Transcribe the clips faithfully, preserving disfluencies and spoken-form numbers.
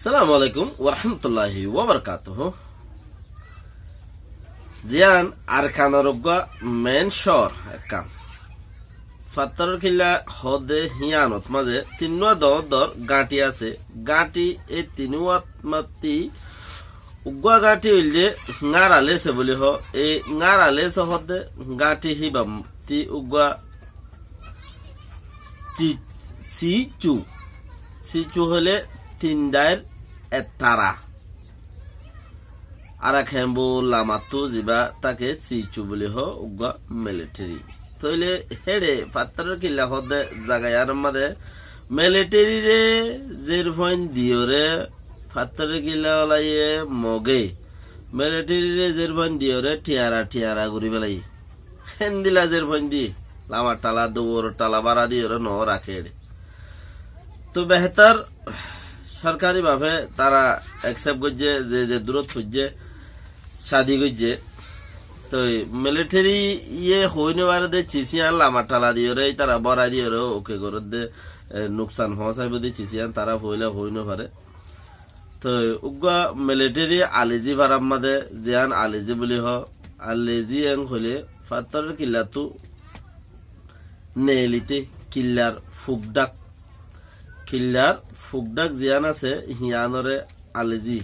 Assalamu alaikum warahmatulláhi wabarakátuhu. Ziyán Arkanor uggúa mein cóor ekkán. Fattór killa hoódde híyanot mazé tinnúa doóñr doóñr gáñthi asé. Gáñthi e tinnúat mazé uggúa gáñthi óilde Ŋára Lese buli hoó. E Ŋára Lese hoódde gáñthi híbattí uggúa Ci-, Cicu. Cicu hoilé tin dair ettara. Arakembu lamattú zibá táke Cicu buli hoó uggúa militeri. Tóile héçe Fattór killa hoódde zaga yíanor mazé militerire zerfuain diyoré Fattór killa olaye Moge militerire zerfuain diyoré thiañra thiañra gorí félaiye. Héndilla zerfuain di lamar tala, duwor tala bára diyoré noó raké éçe. Tó behétor sorkari bafe tara eksep goijjé, ze ze durót foijjé, cádi goijjé. Toi militeri ye hoói nofaré dé cis yían lamar tala diyoré, ítara bórai diyoré, oke gorédde, e, nuksan foóñsaibóu dé cis yían tara foóila hoói nofaré. Toi uggúa militeri Alizi farar mazé, ziyán Alizi buli hoó, Alizi en hoilé Fattór killattú neelité, killar fukdhák. Killar fukdhák ziyán asé, híyanoré Alizi.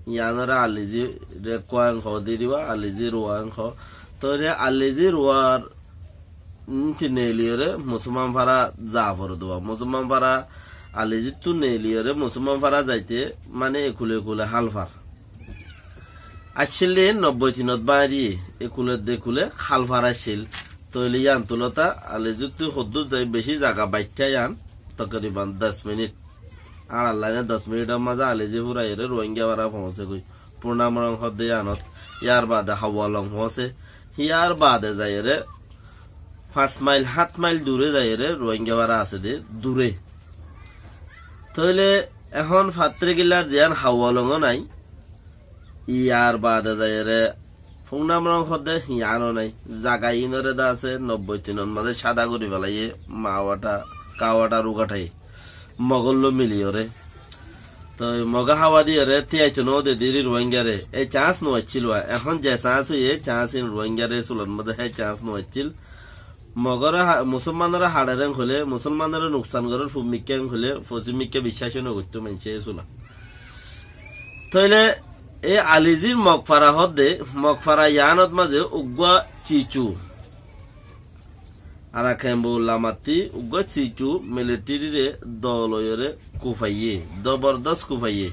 Híyanoré Alizi re kuwa en hoó, diriwa Alizi ruwa en hoó. Tóile Alizi ruwar nti neeliyoré Musúlman fara za foré duwa. Musúlman fara Alizittú neeliyoré Musúlman fara zaite mane ekule ekule hálfar. Accíl dé nobboi tinot báñgi diyé, ekule ekule hálfar accíl. Tóile yían tulóta Alizittú hoddúr zai bicí zaga baiththá yían, tokoriban doc minit. Añçar laine doc minitor mazé Alizi furaiyóre Ruáingga fara foóñse goi. Purnamrong hoódde yíanot, yárbaade Hawalong foóñse. Yárbaade zaiyóre fañs mail, hát mail duré zaiyóre Ruáingga fara asé dé duré. Tóile ehón Fattór killar ziyán Hawalongó nái, yárbaade zaiyóre Purnamrong hoódde híyano nái. Zaga iínoré dé asé nobboi tinor mazé cáda gorí félaiye, Mawatha, Kawatha, Rugathaye. Mogór lói miliyoré. Toi Mogé háwa diyoré tíyaito noó de diri Ruáinggare. E cañs no accíl wa. Ehón ze cañs óiye, cañs in Ruáinggare sulor modé hé cañs no accíl. Mogóre ha-, Musúlmanoré haçer en hoilé, Musúlmanoré nuksan gorér fub mikká en hoilé, fosim mikká biccác no goittó maincé e sula. Tóile e Alizir Mokfara hoódde, Mokfara yiánot mazé uggúa cicu. Arakembu lamattí uggúa cicu militerire doo loiyóre kufaiyé, zobordós kufaiyé.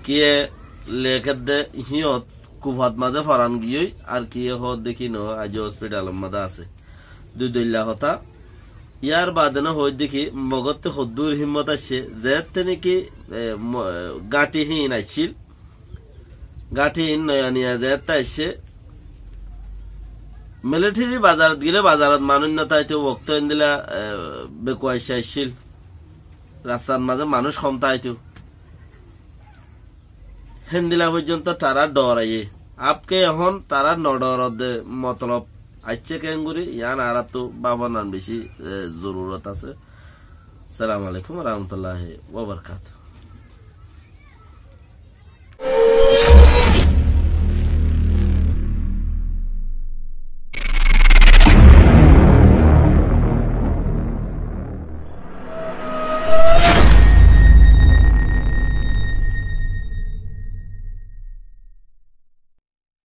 Kiyé lekédde híyot kufat mazé foran giyói, ar kiyé hoódde ki noó, aijjó hospithalor mazé asé. Dui doilla hotá. Yárbaade no hoóidde ki, Mogótte hoddúr hímmot aiccé, zeétte néki, e, mo-, e, gáñthi híin aiccíl, gáñthi híin noya niya zeétte aiccé, militeri bazarot gelé bazarot manúic no táito, uoktó endilla, e, bekuaicca aiccíl, rastar mazé manúic hom táito. Héndilla foijjonto tará dhoraiyé. Afke ehón tará no dhorodde motolob aiccé keéngorí, yián añáráttu báfonan bicí, e, zorurot asé. Assalamu alaikum warahmatulláhi wabarakátuhu.